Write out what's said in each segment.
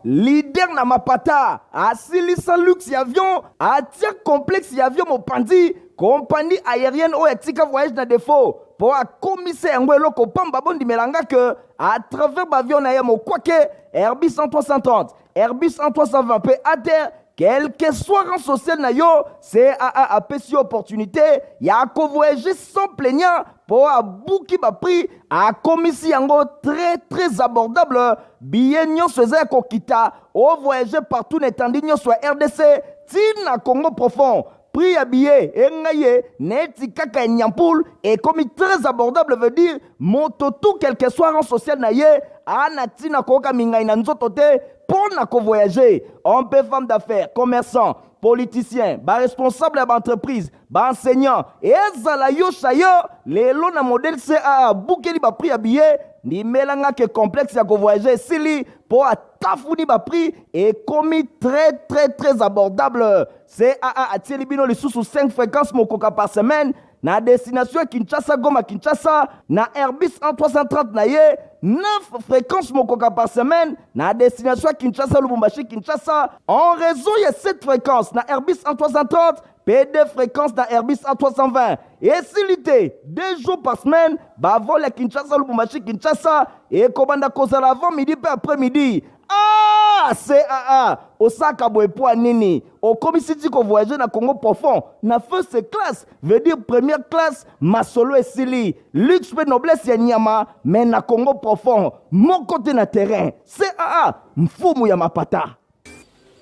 Leader na mapata, asilisa luxe ya avion, atia complexe ya avion mopanzi, compagnie aérienne oyo atika voyage na défaut mpo akomisa yango eloko pamba. Bondimela nga ke à travers baavion na ye mokwake Airbus 330, Airbus 320 mpe ATR, quel que soit rang social na yo, CAA apesi yo opportunité ya kovoyager sans plaignant mpo abuki baprix, akomisi yango très très abordable. Billet nyonso eza ya kokita, ovoyage partout na etandi nyonso ya RDC ntina Congo profond. Prix ya billet engai ye neti kaka ya nyampule, ekomi très abordable. Veut dire moto tout, quel que soit rang social na ye, ana ntina koyoka mingai na nzoto te mpo na kovoyage. Homme mpe femme d'affaires, commerçant, politicien, baresponsable ya baentreprise, baenseignant, ezala yo chayo lelo na modèle CAA abukeli baprix ya billet, ndimelanga ke complexe ya kovoyage esili mpo atafuni baprix, ekomi très très très abordable. CAA atieli bino lisusu 5 fréquence mokoka par semaine na destination ya Kinshasa, Goma, Kinshasa na Airbus 330 na ye, 9 fréquences mokoka par semaine na destination ya Kinshasa, Lubumbashi, Kinshasa en raison ya 7 fréquences na Airbus 330 mpe 2 fréquences na Airbus A320. Esili te, 2 jours par semaine bavol ya Kinshasa, Lubumbashi, Kinshasa ekobanda kozala avant midi mpe après midi. Ah, CAA osaka boye po ya nini? Okomisi ti kovoyage na Congo profond na first class, veut dire première classe. Masolo esili, luxe mpe noblesse ya nyama, mais na Congo profond moko te na terrain. CAA, mfumu ya mapata.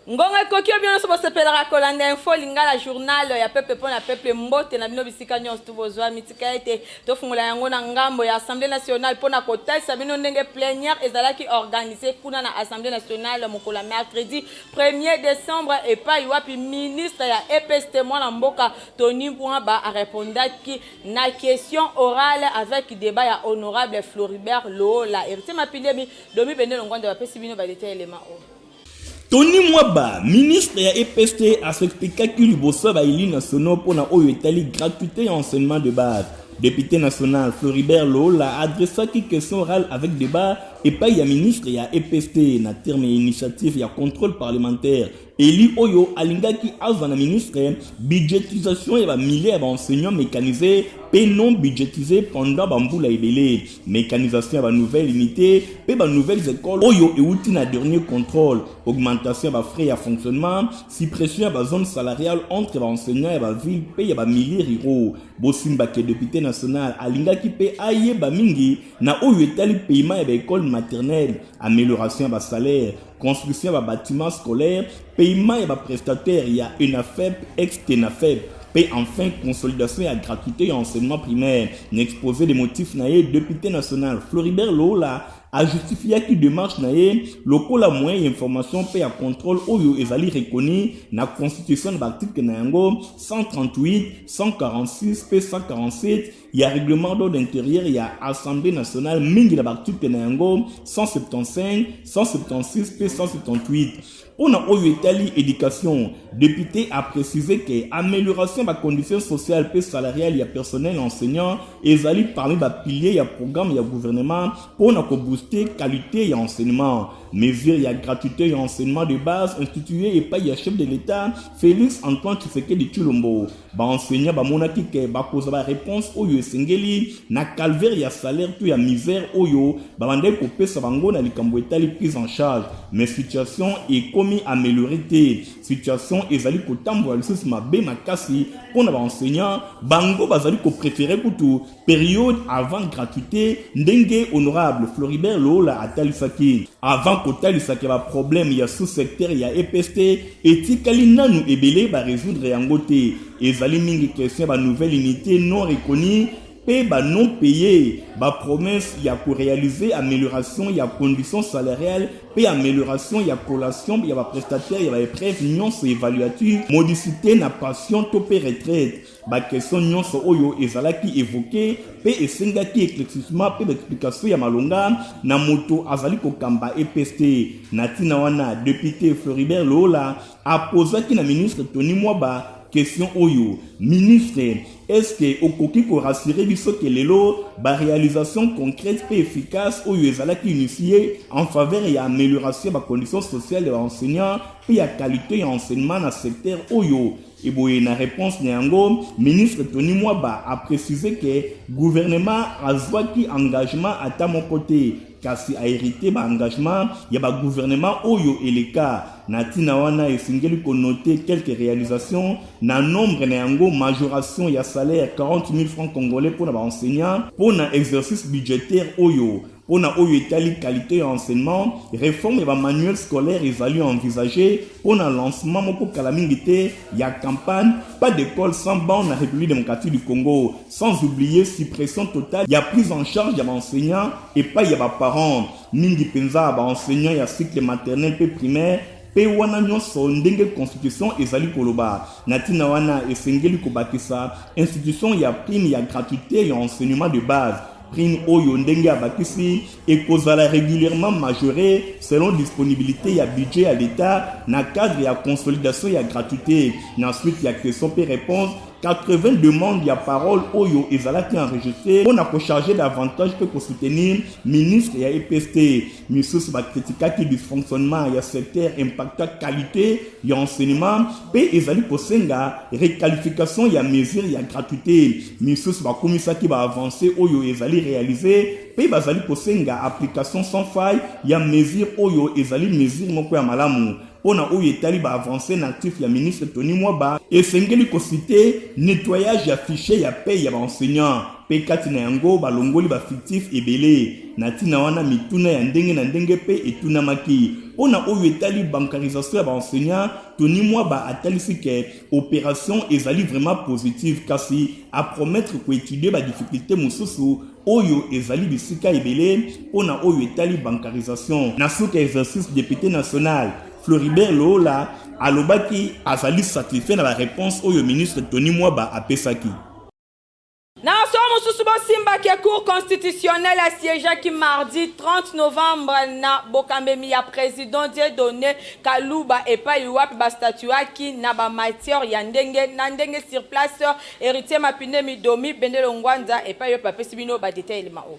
Ngonga ekoki oyo bino nyonso bosepelaka kolanda Info Lingala, journal ya peuple mpo na peuple. Mbote na bino bisika nyonso tu bozwami. Tika ete tofungola yango na ngambo ya Assemblée nationale mpo na kotalisa bino ndenge plénière ezalaki organisé kuna na Assemblée nationale mokolo ya mercredi 1er décembre, epai wapi ministre ya EPST, mwana mboka Tony Mwaba, arépondaki na question orale avec débat ya honorable Floribert Loola. Héritier Mapilemi, Domi Bendelo Ngwanda bapesi bino badétail elema oyo. Tony Mwaba, ministre ya EPST, as'expliquaki liboso ya baélus nationaux mpona oyo etali gratuité ya enseignement de base. Député national Floribert Loola adressaki question orale avec débat epai ya ministre ya EPST na terme ya initiative ya contrôle parlementaire. Élu oyo alingaki azwa na ministre budgétisation ya bamilliers ya baenseignants mécanisés mpe non budgétisé pendant bambula ebele, mécanisation ya banouvelle unité mpe banouvelles écoles oyo euti na dernier contrôle, augmentation ya bafrais ya fonctionnement, suppression ya bazone salariale entre baenseignants ya baville mpe ya bamilieux ruraux. Bosimbake député national alingaki mpe ayeba mingi na oyo etali paiement ya baécole maternelle, amélioration ya basalaire, construction ya babâtiment scolaire, paiement ya baprestataire ya ENAFEP, ex TENAFEP, mpe enfin consolidation ya gratuité ya enseignement primaire. Na exposé des motifs na ye, député national Floribert Loola ajustifiaki démarche na ye lokola moyen ya information mpe ya contrôle oyo ezali reconnu na constitution na baarticle na yango 138, 146 mpe 147 ya règlement d'ordre intérieur ya Assemblée nationale, mingi na baarticle na yango 175, 176 mpe 178. Mpona oyo etali éducation, député a précisé ke amélioration ya bacondition sociale mpe salariale ya personnel enseignant ezali parmi bapilier ya programme ya gouvernement mpona kobooster qualité ya enseignement. Mesure ya gratuité ya enseignement de base institué epai ya chef de l'État Félix Antoine Tshisekedi Tshilombo, baenseignant bamonaki ke bakozwa baréponse oyo esengeli na calvaire ya salaire to ya misère oyo babandaki kopesa bango na likambo etali prise en charge. Mais situation ekomi amélioré te, situation ezali kotambola lisusu mabe makasi mpo na baenseignant. Bango bazali kopréférer kutu période avant gratuité, ndenge honorable Floribert Loola atalisaki. Avant kotalisaki baproblème ya sous-secteur ya EPST etikali nanu ebele barésoudre yango te, ezali mingi question ya banouvelle unité non reconnue mpe banon payé, bapromesse ya koréaliser amélioration ya condition salariale mpe amélioration ya collation ya baprestataire ya baépreuve nyonso évaluative, modicité na pension to mpe retraite. Baquestion nyonso oyo ezalaki évoqué mpe esengaki éclaircissement mpe baexplication ya malonga na moto azali kokamba EPST. Na ntina wana, député Floribert Loola apozaki na ministre Tony Mwaba. Question oyo, Ministre, est-ce que okoki ko rassurer biso que lelo ba realisations concrètes pe efficaces oyo ezalaki initier en faveur ya amelioration ya ba conditions sociales ya ba enseignants pe ya qualite ya enseignement na secteur oyo E boye na reponse na yango, ministre Tony Mwaba a preciser que gouvernement azuaki engagement ata moko te, kasi a heriter ba engagements ya ba gouvernements oyo eleka. Na tina wana, esengeli ko noter quelques realisations, na nombre na yango majoration ya salaire 40.000 francs congolais mpo na ba enseignants mpo na exercice budgetaire oyo. Mpo na oyo etali qualite ya enseignement, reforme ya ba manuels scolaires ezali envisager mpo na lancement moko kala mingi te ya campagne Pas d'école sans banc na Republique democratique du Congo, sans oublier suppression totale ya prise en charge ya ba enseignants epayi ya ba parents, mingi mpenza ba enseignants ya cycle maternel mpe primaire, mpe wana nyonso ndenge constitution ezali koloba. Na ntina wana, esengeli kobakisa institution ya prime ya gratuite ya enseignement de base. Prime oyo, ndenge abakisi, ekozala regulierement majoree selon disponibilite ya budget ya l'Etat na cadre ya consolidation ya gratuite. Na suite ya questions mpe reponses, 80 demandes ya parole oyo ezalaki enregistrees mpo na ko charger davantage mpe ko soutenir ministre ya EPST. Misusu ba critikaki dysfonctionnement ya secteur impactant qualite ya enseignement mpe ezali kosenga requalification ya mesure ya gratuite. Misusu bakumisaki ba avancees oyo ezali realisees mpe bazali kosenga application sans faille ya mesure oyo ezali mesure moko ya malamu. Mpo na oyo etali ba avancees na actif ya ministre Tony Mwaba, esengeli ko citer nettoyage ya fichier ya paie ya ba enseignants mpe kati na yango balongoli ba fictifs ebele. Na ntina wana, mituna ya ndenge na ndenge mpe etunamaki. Mpo na oyo etali bancarisation ya ba enseignants, Tony Mwaba atalisi que operation ezali vraiment positive kasi a promettre ko etudier ba difficultes mosusu oyo ezali bisika ebele mpo na oyo etali bancarisation. Na suka ya exercice, depute national Floribert Loola alobaki azali satisfait na ba reponses oyo ministre Tony Mwaba apesaki. Na masolo mosusu, bosimba ke Cour constitutionnelle asiejaki mardi 30 novembre na bokambemi ya president Dieudonne Kaluba epayi wapi ba statuaki na ba matières ya ndenge na ndenge sur place. Heritier Mapine Midomi Bendelo Ngwanza epayi wapi bapesi bino ba details ma oyo.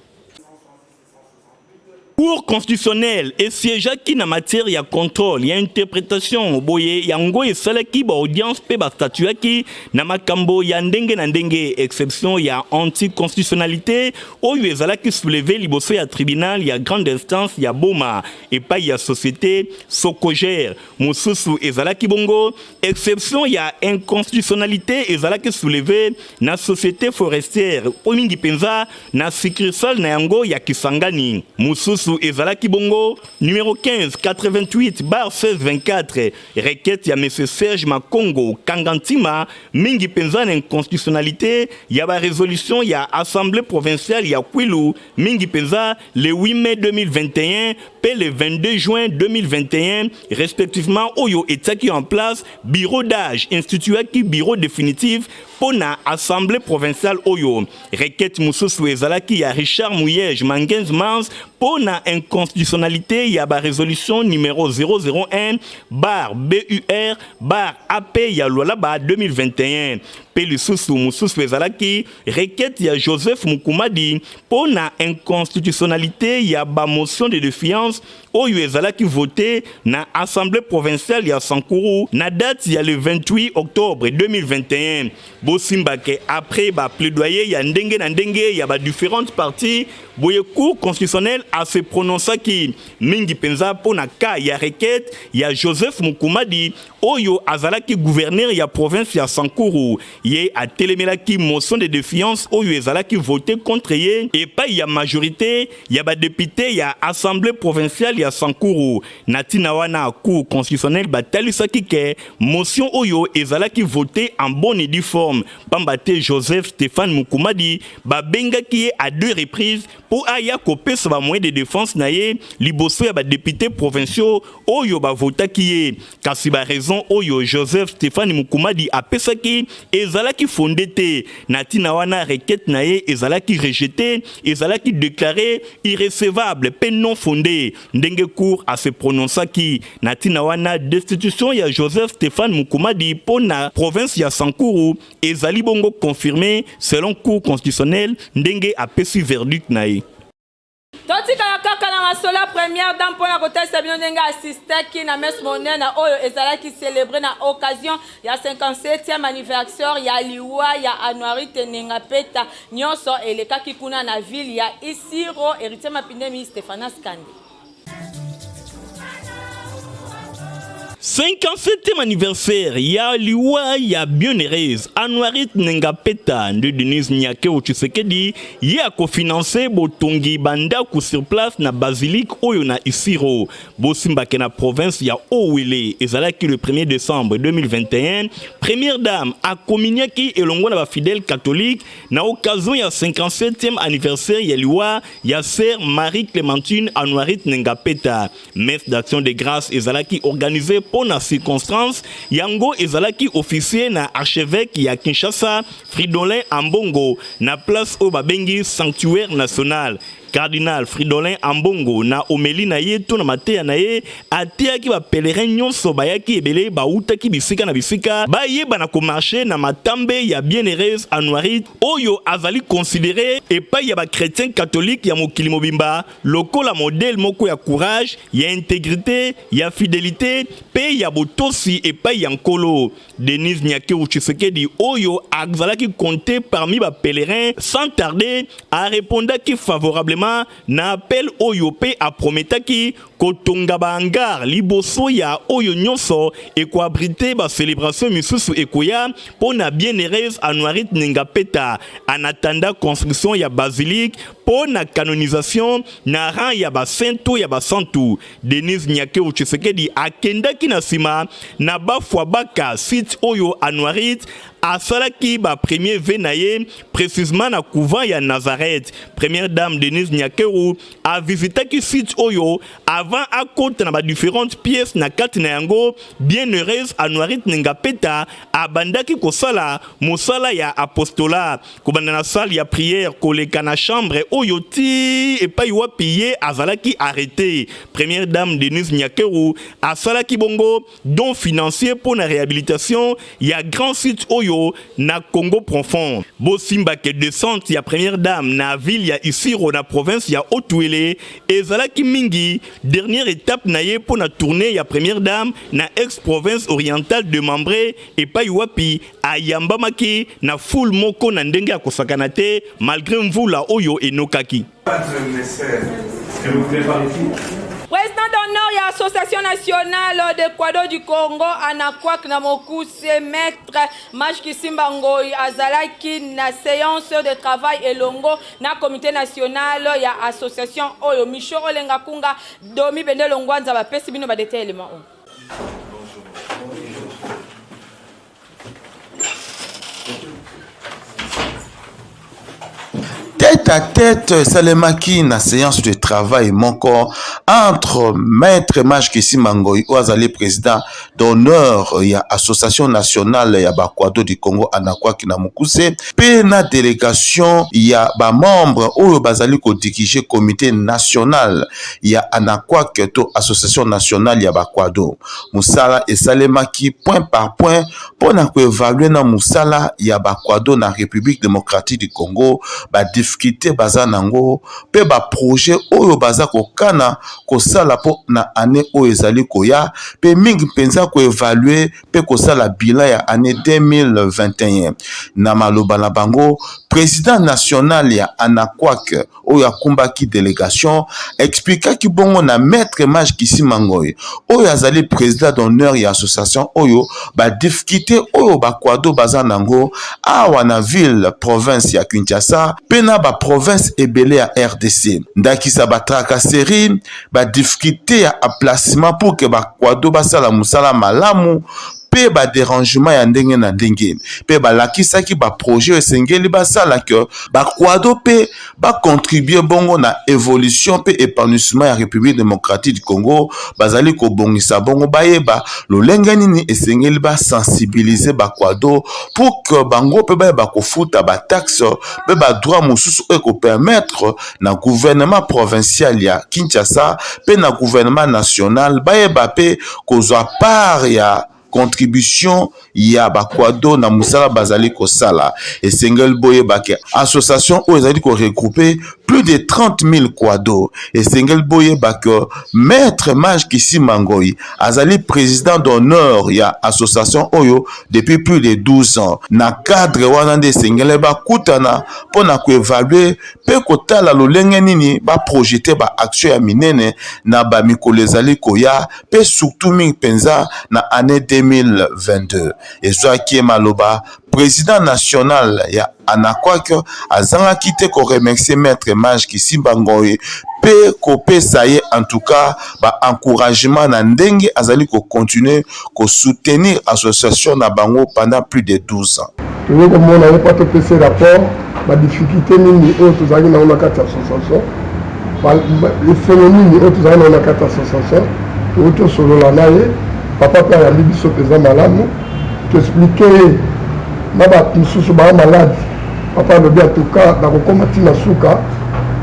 Cour constitutionnelle e siejaki na matière ya controle ya interpretation, boye yango esalaki ba audience mpe ba statuaki na makambo ya ndenge na ndenge, exception ya anticonstitutionnalite oyo ezalaki soulever liboso ya tribunal ya grande instance ya Boma epayi ya societe Socoger. Mosusu ezalaki bongo exception ya inconstitutionnalite ezalaki soulever na societe forestière mpo mingi mpenza na succursale na yango ya Kisangani. Mosusu ezalaki bongo numero 15 88 barre 1624, requete ya Monsieur Serge Makongo Kangantima, mingi mpenza na inconstitutionnalite ya ba resolutions ya Assemblee provinciale ya Kwilu, mingi mpenza le 8 mai 2021 mpe le 22 juin 2021 respectivement, oyo etiaki en place bureau d'âge, instituaki bureau définitif mpo na Assemblée provinciale oyo. Requête mosusu ezalaki ya Richard Muyej Mangenz Mans mpo na inconstitutionnalité ya ba resolution numero 001 barre BUR barre AP ya Lualaba 2021. Mpe lisusu mosusu ezalaki requête ya Joseph Mukumadi mpo na inconstitutionnalité ya ba motion de defiance oyo ezalaki vote na Assemblée provinciale ya Sankuru na date ya le 28 octobre 2021. Bosimba ke après ba plaidoyer ya ndenge na ndenge ya ba différentes parties, boye Cour constitutionnelle a se prononçaki mingi mpenza mpo na cas ya requête ya Joseph Mukumadi oyo azalaki gouverneur ya province ya Sankuru. Ye atelemelaki motion de defiance oyo ezalaki vote contre ye epayi ya majorite ya ba deputes ya Assemblee provinciale ya Sankuru. Na tina wana, Cour constitutionnelle batalisaki ke motion oyo ezalaki vote en bonne et due forme pamba te Joseph Stephane Mukumadi babengaki ye à deux reprises mpo aya kopesa ba moyens de defense na ye liboso ya ba deputes provinciaux oyo bavotaki ye. Kasi ba raisons oyo Joseph Stephane Mukumadi apesaki ezalaki fonde te. Na tina wana, requete na ye ezalaki rejetee, ezalaki declaree irrecevable mpe non fondee. Ndenge. ndenge cour a se prononçaki na ntina wana. Destitution ya Joseph Stéphane Mukumadi mpo na province ya Sankuru ezali bongo confirmé selon Cour constitutionnelle ndenge apesi verdict na ye. Totikala kaka na masolo ya première dame mpo na kotalisa bino ndenge asistaki na messe monene oyo ezalaki célébré na occasion ya 57e anniversaire ya liwa ya Anuarite Nengapeta. Nyonso elekaki kuna na ville ya Isiro. Héritier Mapindemi, Stéphanas Kande. 57e anniversaire ya liwa ya bienheureuse Anuarite Nengapeta nde Denise Nyakeru Tshisekedi ye akofinanse botongi bandako sur place na basilique oyo na Isiro. Bosimbake na province ya Haut-Uele, ezalaki le 1er décembre 2021. Première dame akominiaki elongo na bafidèle catholique na occasion ya 57e anniversaire ya liwa ya sœur Marie Clémentine Anuarite Nengapeta. Messe d'action de grâce ezalaki organisé mpo na circonstance yango, ezalaki officier na archevêque ya Kinshasa, Fridolin Ambongo, na place oyo babengi Sanctuaire national. Cardinal Fridolin Ambongo, na homélie na ye to na mateya na ye, ateyaki bapèlerin nyonso bayaki ebele, bautaki bisika na bisika, bayeba na komarcher na matambe ya bienheureuse Anuarite, oyo azali considéré epai ya bachrétien catholique ya mokili mobimba lokola modèle moko ya courage, ya intégrité, ya fidélité mpe ya botosi epai ya Nkolo. Denise Nyakeru Tshisekedi, oyo azalaki compté parmi bapèlerin, sans tarder arépondaki favorablement na appel oyo mpe aprometaki kotonga bahangar liboso ya oyo nyonso ekoabriter bacélébration misusu ekoya mpo na bienheureuse Anuarite Nengapeta, en attendant construction ya basilique mpo na canonisation na rang ya basaint ya basantu. Denise Nyakeru Tshisekedi akendaki na nsima na Bafwabaka, site oyo Anuarite asalaki bapremier vœu na ye, précisement na couvent ya Nazareth. Première dame Denise Nyakeru avisitaki site oyo avant akota na badifférentes pièces na kati na yango. Bienheureuse Anuarite Nengapeta abandaki kosala mosala ya apostolat, kobanda na salle ya prière, koleka na chambre oyo ti epai wapi ye azalaki arrêté. Première dame Denise Nyakeru asalaki bongo don financier mpo na réhabilitation ya grand site oyo na Congo profond. Bosimbake descente ya première dame na ville ya Isiro, na province ya Haut-Uele, ezalaki mingi dernière étape na ye mpo na tournée ya première dame na ex province orientale démembrée, epai wapi ayambamaki na foule moko na ndenge ya kosakana te, malgré mvula oyo enokaki. Président d'honneur ya Association nationale de Kwado du Congo, Anakwak na mokuse, maître Maj Kisimba Ngoi, azalaki na séance de travail elongo na comité national ya association oyo. Micho Olenga Kunga, Domi Bendelo Ngwanza bapesi bino badétail élément oyo. Tête à tête esalemaki na séance de travail moko entre maître Maj Kisimba Ngoi, oyo azali président d'honneur ya Association nationale ya bakwado du Congo, Anakwaki na mokuse, mpe na délégation ya bamembre oyo bazali kodiriger comité national ya Anakwak to Association nationale ya bakwado. Mosala esalemaki point par point mpo na koévaluer na mosala ya bakwado na République démocratique du Congo, badifficulté baza nango mpe baprojet oyo baza kokana kosala mpo na année oyo ezali koya, mpe mingi mpenza koévaluer mpe kosala bilan ya année 2021. Na maloba na bango, président national ya Anakwak oyo akumbaki délégation expliquaki bongo na maître Maj Kisimba Ngoi, oyo azali président d'honneur ya association oyo, badifficulté oyo bakwado baza nango awa na ville province ya Kinshasa mpe na baprovince ebele ya RDC, ndakisa batracasserie, badifficulté ya emplacement pour que bakwado basala mosala malamu. mpe ba derangement ya ndenge na ndenge, mpe balakisaki ba projet oyo esengeli basala ke ba quado mpe ba contribuer bongo na evolution mpe epanouissement ya République démocratique du Congo. Bazali kobongisa bongo bayeba lolenge nini esengeli ba sensibiliser ba quado pour que bango mpe bayeba kofuta ba taxe mpe ba droit mosusu oyo ekopermettre na gouvernement provincial ya Kinshasa mpe na gouvernement national bayeba mpe kozwa part ya contribution ya bakwado na mosala bazali kosala. Esengeli boyeba ke association oyo ezali koregroupe plus de 30 000 kwado. Esengeli boyeba ke maître Maj Kisima Ngoi azali président d'honneur ya association oyo depuis plus de 12 ans. Na cadre wana nde esengeli bakutana mpo na koevalue mpe kotala lolenge nini baprojete baaction ya minene na bamikolo ezali koya, mpe surtout mingi mpenza na année 2022. Ezwaki ye maloba, président national ya Anakwak azangaki te koremercier maître Maj Kisimba Ngoy mpe kopesa ye en tout cas ba encouragement na ndenge azali kocontinue kosoutenir association na bango pendant plus de 12 ans. Toye komona ye mpo topesa rapport badifficulté nini oyo tozalaki nango na kati ya association, esengo nini oyo tozalaki nango na kati ya association. Toyei tosolola na ye, papa mpe ayambi biso mpenza malamu. Toexplike ye na bato mosusu baa maladi. Papa alobi atuka nakokóma ntina suka,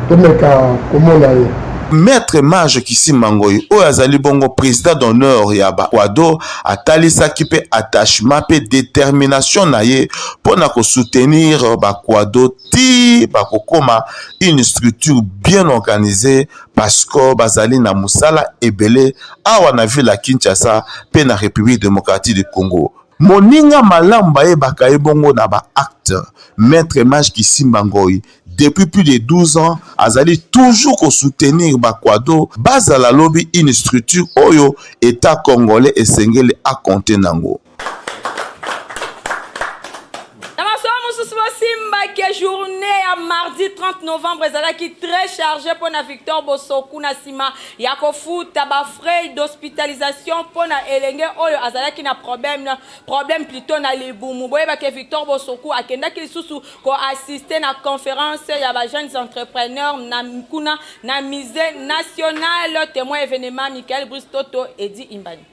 tomeka komona ye. Maître Maj Kisimba Ngoy oyo azali bongo président d'honneur ya bakwado atalisaki mpe attachement mpe détermination na ye mpo na kosoutenir bakwado ti bakokóma une structure bien organisée, parce que bazali na mosala ebele awa na ville ya Kinshasa mpe na République démocratique du Congo. Moninga malamu bayebaka ye bongo na baacte. Maître Maj Kisimba Ngoy depuis plus de 12 ans azali toujours kosoutenir bakwado bazala lobi une structure oyo État congolais esengeli akonte nango. Na masolo mosusu, bosimbaki journée ya mardi 30 novembre ezalaki très chargé mpona Victor Bosoku, na nsima ya kofuta bafrais d'hospitalisation mpona elenge oyo azalaki na problème plutôt na libumu. Boyebaki Victor Bosoku akendaki lisusu koassiste na conférence ya bajeunes entrepreneurs na kuna na Musée national. Témoin événement, Michael Brice Toto, Edi Imbani.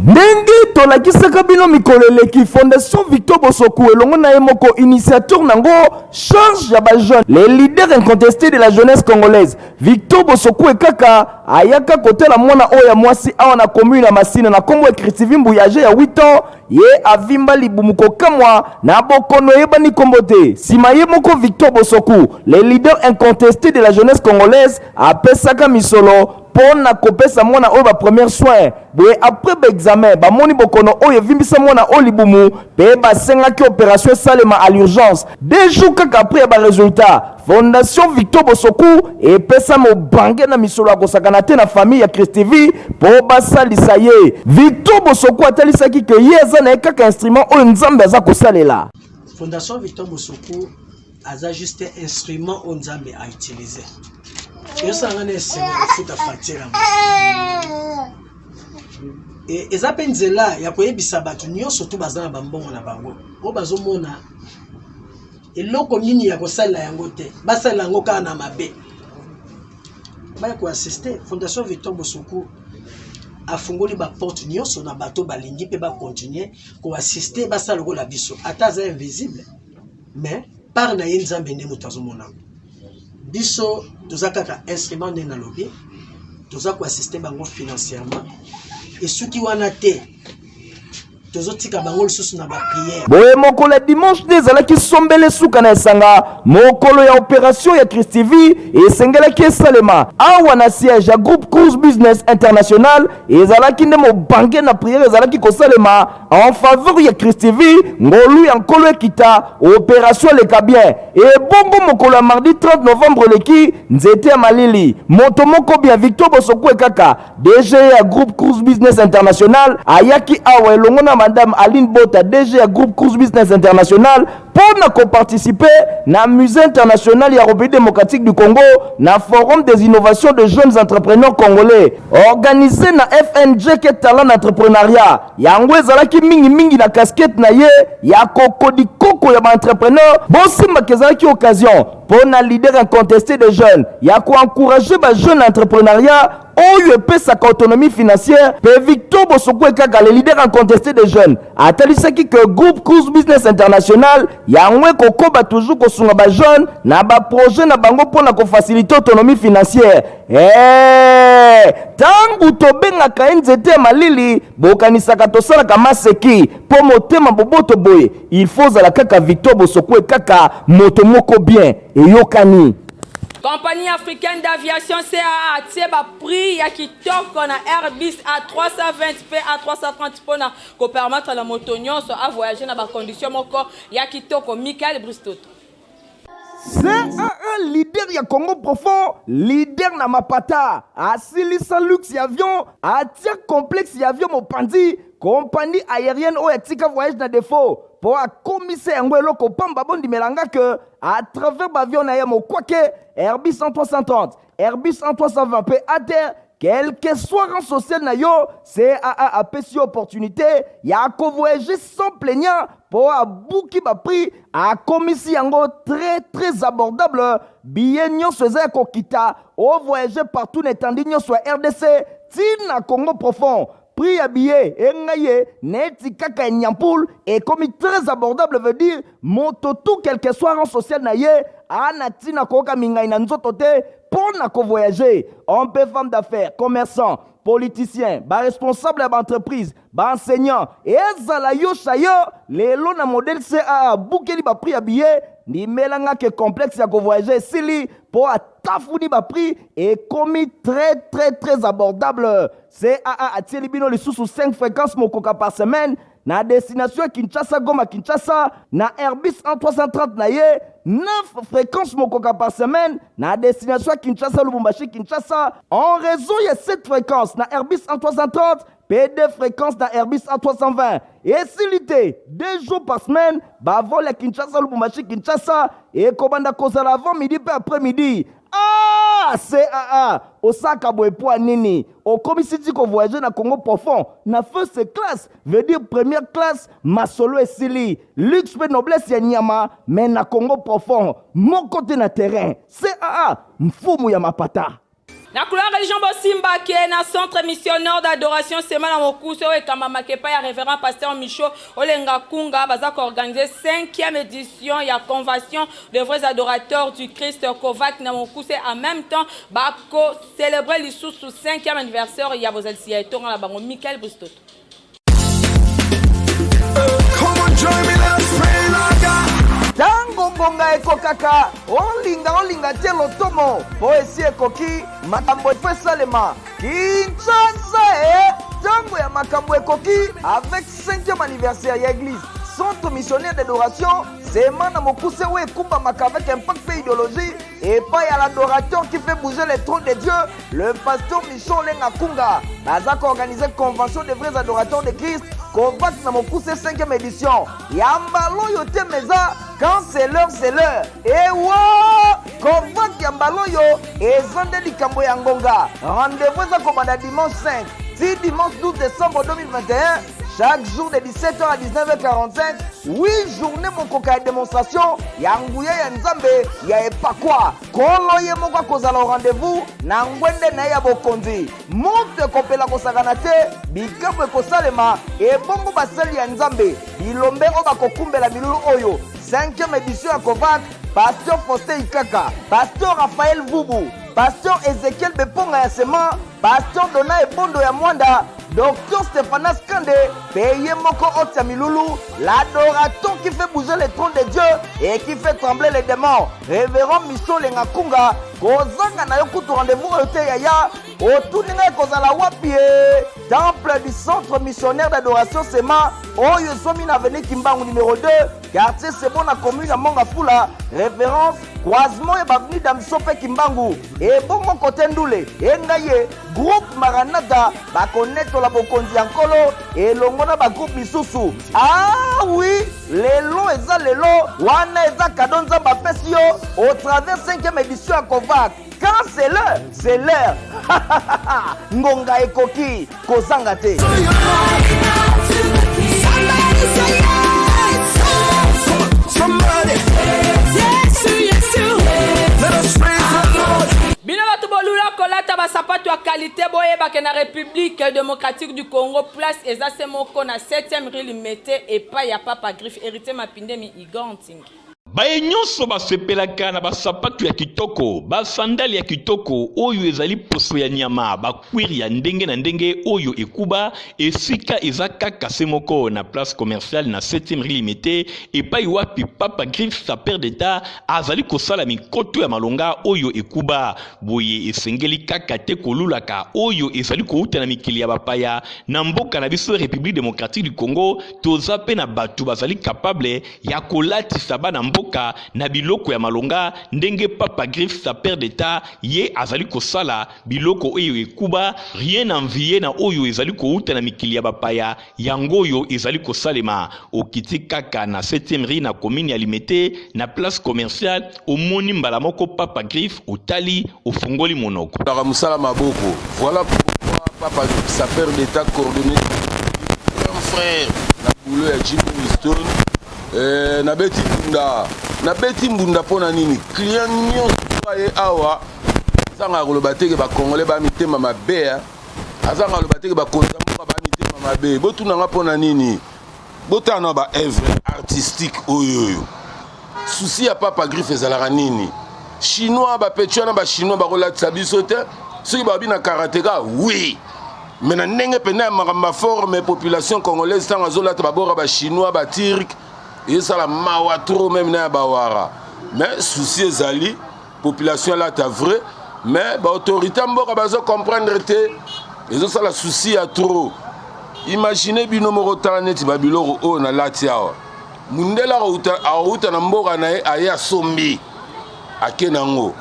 Ndenge tolakisaka bino mikolo eleki, Fondation Victor Bosoku elongo na ye moko initiateur nango, charge ya bajeune, les leaders incontestés de la jeunesse congolaise, Victor Bosoku ekaka ayaka kotala mwana oyo ya mwasi awa na commune ya Masina na nkombo ya Christivie Mbuya, âgée ya 8 ans. Ye avimba libumu kokamwa na bokono eyebani nkombo te. Nsima ye moko Victor Bosoku, les leaders incontestés de la jeunesse congolaise, apesaka misolo mpo na kopesa mwana oyo bapremier soin. Boye après baexamen, bamoni bokono oyo evimbisa mwana oyo libumu mpe basengaki opération esalema à l'urgence. 2 jours kaka après ya baresultat, Fondation Victor Bosoku epesa mobange na misolo ya kosakana te na famille ya Christivi mpo basalisa ye. Victor Bosoku atalisaki ke ye aza na ye kaka instrument oyo Nzambe aza kosalela. Fondation Victor Bosoku aza juste instrument oyo Nzambe autilize. Ezosalanga na esengo kofuta facture yango. Eza mpe nzela ya koyebisa bato nyonso tu baza na bambongo na bango oyo bazomona eloko nini ya kosalela yango te, basalela yango kaka na mabe, baya koassiste Fondation Victor Bosoku. Afungoli baporte nyonso na bato balingi mpe bacontinue koassiste, basala lokola biso. Ata aza invisible, mais part na ye Nzambe nde moto azomona. Biso toza kaka instrument. Nde nalobi toza koassiste bango financièrement, esuki wana te, tozotika bango lisusu na baprière. Boye mokolo ya dimanche nde ezalaki sombele suka na esanga, mokolo ya opération ya Christivi esengelaki esalema awa na siège ya groupe Cruise Business International. Ezalaki nde mobange na prière ezalaki kosalema en faveur ya Christivi, ngolu ya Nkolo ekita, opération eleka bien. Ebongo mokolo ya mardi 30 novembre eleki nzete ya malili, moto moko bien, Victor Bosoku ekaka, DG ya groupe Cruise Business International, ayaki awa elongo na madame Aline Bota, DG ya groupe Cruise Business International. mpo na koparticipe na Musée international ya République démocratique du Congo na Forum des innovations de jeunes entrepreneurs congolais organisé na FNGK Talent d'entrepreneuriat. Yango ezalaki mingimingi na casquette na ye ya kokodikoko ya baentrepreneur. Bosimbaka ezalaki occasion mpo na leader incontesté des jeunes ya koencourage bajeune entrepreneuriat oyo epesaka autonomie financière. Mpe Victor Bosoko kaka, le leader incontesté des jeunes, atalisaki ke groupe Cruise Business International yango ekokoba toujours kosunga bajeune na baprojet na bango mpo na kofacilite autonomie financière. Ntango tobengaka ye nzete ya malili, bokanisaka tosalaka maseki mpo motema boboto boye. Il faut ozala kaka Victor Bosoko, kaka moto moko bien eyokani. Compagnie africaine d'aviation CAA atie baprix ya kitoko na Airbus A320 mpe A330 mpona kopermettre na moto nyonso avoyage na bacondition moko ya kitoko. Michael Bristoto. CAA, leader ya Congo profond, leader na mapata, asilisa luxe ya avion, atia complexe ya avion mopanzi, compagnie aérienne oyo atika voyage na défaut mpo akomisa yango eloko pamba. Bondimelanga ke à travers baavion na ye mokwake Airbus 330, Airbus 320 mpe ATR, quel que soit rang social na yo, CAA apesi yo opportunité ya kovoyager sans plaignant mpo abuki baprix, akomisi yango très très abordable. Billet nyonso eza ya kokita, ovoyage partout na etandi nyonso ya RDC ntina Congo profond. Prix ya billet engai ye neti kaka ya nyampule, ekomi très abordable, veut dire moto tout, quel que soit rang social na ye, ana ntina koyoka mingai na nzoto te mpo na kovoyage. Homme mpe femme d'affaires, commerçant, politicien, baresponsable ya baentreprise, baenseignant, ezala yo yo lelo na modèle CAA abukeli baprix ya billet, ndimelanga ke complexe ya kovoyage esili mpo atafuni baprix, ekomi très très très abordable. CAA atieli bino lisusu 5 fréquences mokoka par semaine na destination ya Kinshasa, Goma, Kinshasa na Airbus 1330 na ye, 9 fréquences mokoka par semaine na destination ya Kinshasa, Lubumbashi, Kinshasa en raison ya 7 fréquences na Airbus 1330 mpe 2 fréquences na Airbus A320. Esili te, 2 jours par semaine bavol ya Kinshasa, Lubumbashi, Kinshasa ekobanda kozala avant midi mpe après midi. Ah, CAA osaka boye po nini? Okomisi ti kovoyage na Congo profond na first class, veut dire première classe. Masolo esili, luxe mpe noblesse ya nyama, me na Congo profond moko te na terrain. CAA, mfumu ya mapata. Na couloir religion, bosimbake na Centre missionnaire d'adoration Sema na mokuse oyo ekambamaka epai ya révérend pasteur Micho Olenga Kunga, baza koorganize 5e édition ya Convention de vrais adorateurs du Christ, COVAC na mokuse. En même temps bakocélébrer lisusu 5e anniversaire ya bozalisi ya etonga na bango. Michael Bristoto. Come on, join me, let's pray like God. Ntango ngonga ekokaka, olinga olinga te, lotomo mpo esi ekoki, makambo efo esalema. Kinshasa e, ntango ya makambo ekoki avec 5e anniversaire ya église Centre missionnaire d'adoration Sema na mokuse oyo ekumbamaka avec impact mpe idéologie epai ya l'adorateur qui fait bouger le trône de Dieu, le pasteur Michon Olenga Kunga. Baza koorganize Convention des vrais adorateurs de Christ, COVAC na mokuse, 5e édition ya mbala oyo te. Meza quand c'est l'heure, c'est l'heure. Ewa COVAC ya mbala oyo eza nde likambo ya ngonga. Rendez-vous eza kobanda dimanche 5 ti dimanche 12 décembre 2021, chaque jour de 17h à 19h45. 8 journée mokoka ya démonstration ya nguya ya Nzambe ya epakwa. Kolo ye moko akozala au rendez-vous na ngwende na ye ya bokonzi. Moto ekopela kosakana te, bikambo ekosalema. Ebongo basali ya Nzambe bilombe oyo bakokumbela milulu oyo 5e édition ya COVAC: pasteur Faustin Ikaka, pasteur Raphaël Vubu, pasteur Ezekiel Beponga ya Sema, pasteur Dona Ebondo ya Mwanda, docteur Stéphanas Kande mpe ye moko otia milulu, l'adorateur qui fait bouger le trône de Dieu et qui fait trembler les démons, révérend Micho Lenga Kunga. Kozanga na yo kutu rendez-vous oyo te, yaya. Otuni ngai ekozala wapi e? Temple du Centre Missionnaire d'Adoration Sema oyo ezwami na avenue Kimbangu numero 2, quartier Sebo na commune ya Mont-Ngafula, référence croisement ya baavenue Damso mpe Kimbangu. Ebongo kote ndule engai ye groupe Maranatha bakonetola bokonzi ya Nkolo elongo na bagroupe misusu. Ah oui, lelo eza lelo, wana eza kado Nzambe apesi yo au travers 5e édition ya Covac. Quand c'est l'heure, c'est l'heure. Ngonga ekoki kozanga te. Bino bato bolula kolata basapato ya kalite, boyebake na République démocratique du Congo place eza se moko na 7e rue Limete, epai ya Papa Griffe Héritier Mapindemi Igor Ntingi. Baye nyonso basepelaka na basapatu ya kitoko, basandale ya kitoko oyo ezali poso ya nyama, bakwire ya ndenge na ndenge oyo ekuba, esika eza kaka se moko na place commerciale na 7e rue Limete, epai wapi Papa Griffe sapeur d'Etat azali kosala mikoto ya malonga oyo ekuba. Boye esengeli kaka te kolulaka oyo ezali kouta na mikili ya bapaya. Na mboka na biso Republique democratique du Congo, toza pe na bato bazali capable ya kolatisa bana mboka na biloko ya malonga ndenge Papa Griffe sapeur d'Etat ye azali kosala biloko oyo ekuba, rien envier na oyo ezali kouta na mikili ya bapaya. Yango oyo ezali kosalema, okiti kaka na 7e rue na commune ya Limete na place commerciale, omoni mbala moko Papa Griffe, otali, ofungoli monoko. Kaka mosala maboko. Voilà pourquoi Papa Griffe sapeur d'Etat coordonné grand frère na boulot ya Jimmy Winston. Eh, nabeti mbunda, nabeti mbunda mpo na nini? Client nyonso aye awa azangaka koloba te ke ba Congolais ba mitema mabe, hein. Azanga aloba te ke bakonzi ya mboka ba mitema mabe. Botuna nga mpo na nini? Botala na ba œuvre artistique oyo oyo. Souci ya Papa Griffe ezalaka nini? Chinois ba petit wana ba chinois bakolatisa biso te. Soki babi na karateka oui. Mais na ndenge pena ya makambo ya forme population congolaise ntango azolata babora ba chinois ba turc ezala mawa trop même na ya bawara. Mais souci ezali population alata vrai, mais ba autorité mboka bazo comprendre te, ezosala souci ya trop. Imaginez bino moko, tala neti ba biloko oyo nalati awa, mundele akouta na mboka na ye aye asombi ake nango,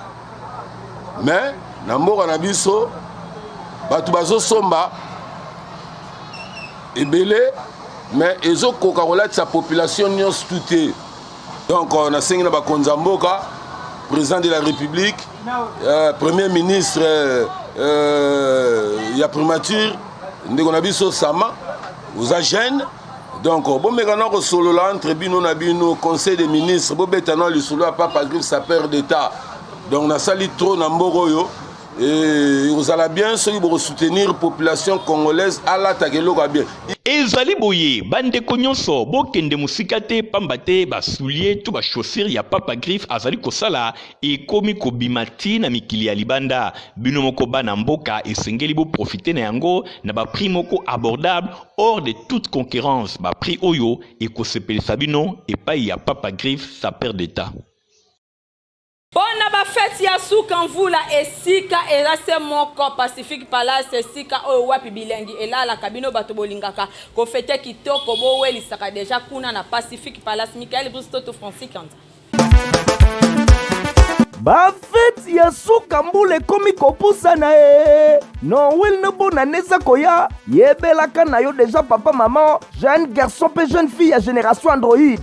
mais na mboka na biso bato bazosomba ebele, mais ezokoka kolatisa population nyonso tu te. Donc nasengi na bakonzi ya mboka, président de la République, premier ministre ya primature, ndeko na biso Sama, oza jeune, donc bomeka na kosolola entre bino na bino, conseil des ministres, bobeta na lisolo ya Papa Griffe sapeur d'État. Donc nasali trop na mboka oyo, ekozala bien soki bokosoutenir population congolaise alataka eloko ya bien. Ezali boye bandeko nyonso, bokende mosika te, pamba te basoulier to bachaussure ya Papa Griffe azali kosala ekomi kobima ti na mikili ya libanda. Bino moko bana mboka esengeli boprofite na yango na baprix moko abordable, hors de toute concurrence, baprix oyo ekosepelisa bino epai ya Papa Griffe sapeur d'Etat. Mpo na bafeti ya suka mvula, esika eza se moko, Pacific Palace, esika oyo wapi bilengi elalaka. Bino bato bolingaka kofete kitoko, bowelisaka deja kuna na Pacific Palace. Michael Bruce Toto Francis Kanza. Bafeti ya suka mbula ekomi kopusana e Noel na bonane eza koya, yebelaka na yo deja papa, mama, jeune garçon mpe jeune fille ya génération Android.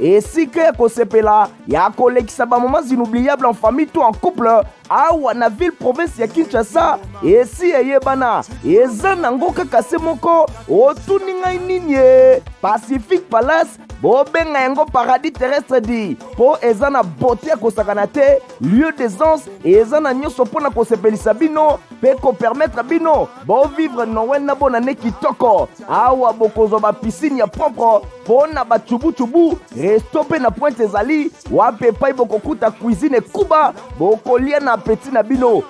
Esika ya kosepela, ya kolekisa bamoments inoubliable en famille to en couple, awa na ville province ya Kinshasa, esi eyebana, eza nango kaka se moko. Otuni ngai nini e? Pacific Palace, bobenga yango paradis terrestre di mpo eza na beauté ya kosakana te, lieu d'aisance eza na nyonso mpo na kosepelisa bino mpe kopermettre bino bovivre Noël na bonane kitoko. Awa bokozwa bapiscine ya propre mpo na bacubucubu, resto mpe na pointe ezali wapi epai bokokuta cuisine ekuba, bokolia na apeti na bino.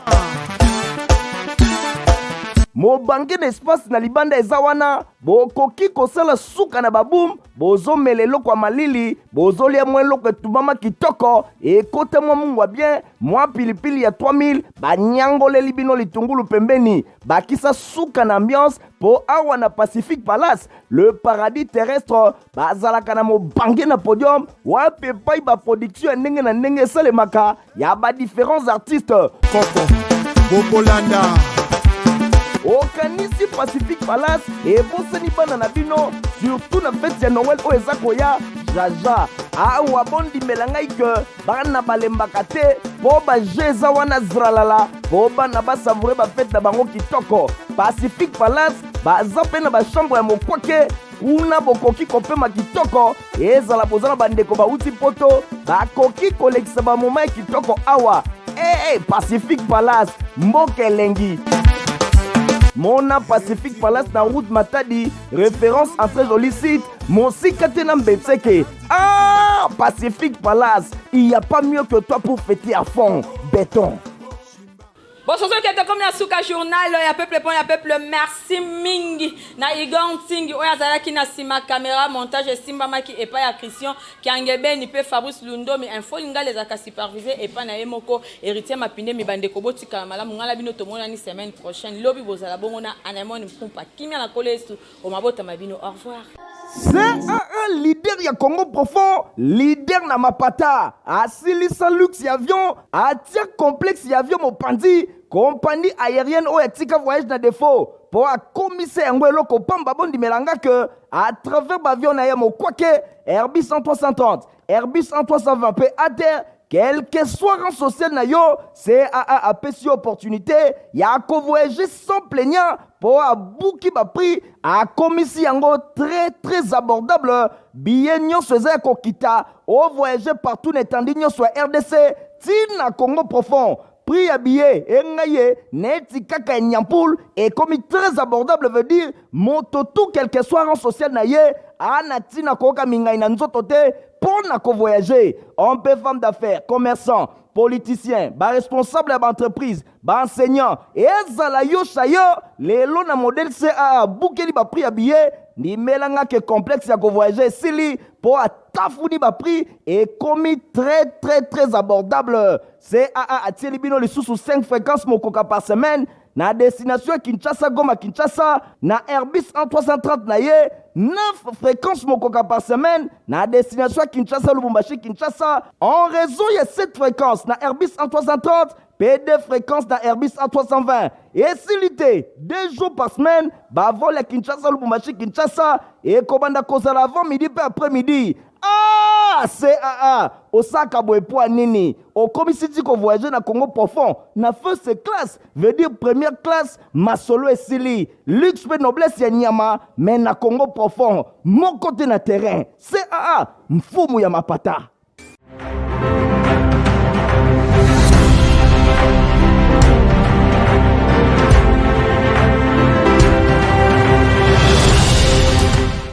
Mobange na espace na libanda eza wana, bokoki kosala suka na baboum, bozomela eloko ya malili, bozolia mwa eloko etumbama kitoko, ekota mwa mungwa bien, mwa pilipili ya 3000, banyangoleli bino litungulu pembeni, bakisa suka na ambiance po awa na Pacific Palace, le paradis terrestre, bazalaka na mobange na podium wapi epai ba production ya ndenge na ndenge esalemaka ya ba différents artistes. Koko bokolanda. Okanisi Pacific Palace ebosani bana na bino, surtout na fete ya Noël oyo eza koya. Jaja awa bondimela ngai ke bana balembaka te mpo ba jeux eza wana zralala mpo bana basavoure bafete na bango kitoko. Pacific Palace baza mpe na bachambre ya mokwake, kuna bokoki kopema kitoko, ezala boza na bandeko bauti poto bakoki kolekisa bamoma ya kitoko awa. Ee, Pacific Palace, mboka elengi. Mona Pacific Palace na route Matadi, référence en très joli site, mosika te na Mbetseke. Ah, Pacific Palace, il y a pas mieux que toi pour fêter à fond. Béton. Bososo ke tokomi na suka journal ya peuple mpo na peuple. Merci mingi na Igor Ntingi oyo azalaki na nsima camera, montage esimbamaki epai ya Christian Kiangebeni mpe Fabrice Lundomi. Info Lingala ezalaka supervise epai na ye moko Héritier Mapindemi. Bandeko, botikala malamu, ngai na bino tomonani semaine prochaine. Lobi bozala bongo na Anemone Mpumpa. Kimia na Nkolo Yesu omabotama bino. Au revoir. CAA leader ya Congo profond, leader na mapata, asilisa luxe ya avion, atia complexe ya avion mopanzi, compagnie aérienne oyo atika voyage na défaut po akomisa yango eloko pamba. Bondimela nga ke à travers baavion na ye mokwake Airbus 330, Airbus 320 mpe ATR, quel que soit rang social na yo, CAA apesi yo opportunité ya kovoyager sans plaignant mpo abuki baprix, akomisi yango très très abordable. Billet nyonso eza ya kokita, ovoyage partout na etandi nyonso ya RDC ti na Congo profond. Prix ya billet engai ye neti kaka ya nyampul ekomi très abordable, veut dire moto tout, quel que soit rang social na ye, ana ntina koyoka mingai na nzoto te mpo na kovoyage. Homme mpe femme d'affaires, commerçant, politicien, baresponsable ya baentreprise, baenseignant, ezala yo sayo lelo na modèle CAA abukeli baprix ya billet, ndimelanga ke complexe ya kovoyage esili mpo atafuni baprix, ekomi très très très abordable. CAA atieli bino lisusu 5 fréquences mokoka par semaine na destination ya Kinshasa, Goma, Kinshasa na Airbus 330 na ye, 9 fréquences mokoka par semaine na destination ya Kinshasa, Lubumbashi, Kinshasa en raison ya 7 fréquences na Airbus 330 mpe 2 fréquences na Airbus A320. Esili te, 2 jours par semaine bavol ya Kinshasa, Lubumbashi, Kinshasa ekobanda kozala avant midi mpe après midi. Ah, CAA osaka boye po nini okomisi ti kovoyage na Congo profond na first class, veut dire première classe. Masolo esili, luxe mpe noblesse ya nyama, mais na Congo profond moko te na terrain. CAA, mfumu ya mapata.